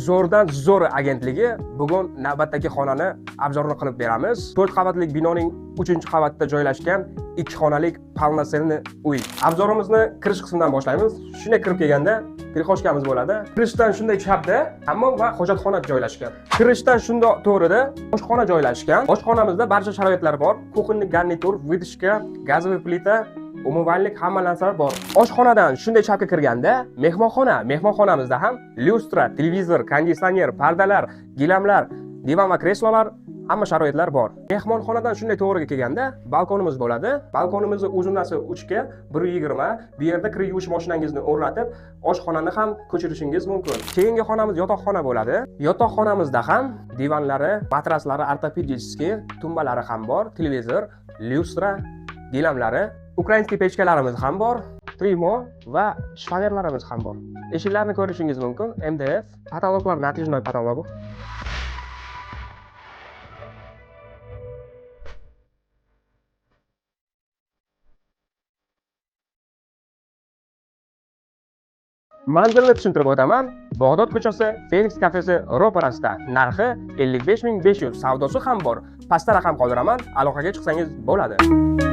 Zo'rdan zo'r agentligi bugun navbatdagi xonani обзор ini qilib beramiz. 4 qavatli binoning 3-qavatida joylashgan 2 xonalik полноценный uy. Обзор imizni kirish qismidan boshlaymiz. Shunday kirib kelganda прихожка miz bo'ladi. Kirishdan shunday chapda hammom va hojatxona joylashgan. Kirishdan shundoq to'g'rida oshxona joylashgan. Oshxonamizda barcha sharoitlar bor. Кухонный garnitur, вытяжка, газовый plita, умывальник, hamma narsalar bor. Oshxonadan shunday chapga kirganda mehmonxona, mehmonxonamizda ham lyustra, televizor, konditsioner, pardalar, gilamlar, divan va kreslolar, hamma sharoitlar bor. Mehmonxonadan shunday to'g'riga kelganda balkonimiz bo'ladi. Balkonimizni uzunasi 3 ga 1.20. Bu yerda kir yuvish mashinangizni o'rnatib, oshxonani ham ko'chirishingiz mumkin. Keyingi xonamiz yotoqxona bo'ladi. Yotoqxonamizda ham divanlari, matraslari ортопедический, tumbalari ham bor, televizor, lyustra, gilamlari, украинский pechkalarimiz ham bor, trimo va shifonerlarimiz ham bor. Eshiklarni ko'rishingiz mumkin, MDF, потолок lar натяжной потолок. Manzilni tushuntirib o'taman. Bag'dod ko'chasi, Fenix kafesi ro'parasida. Narxi 55 500, savdosi ham bor. Pastda raqam qoldiraman, aloqaga chiqsangiz bo'ladi.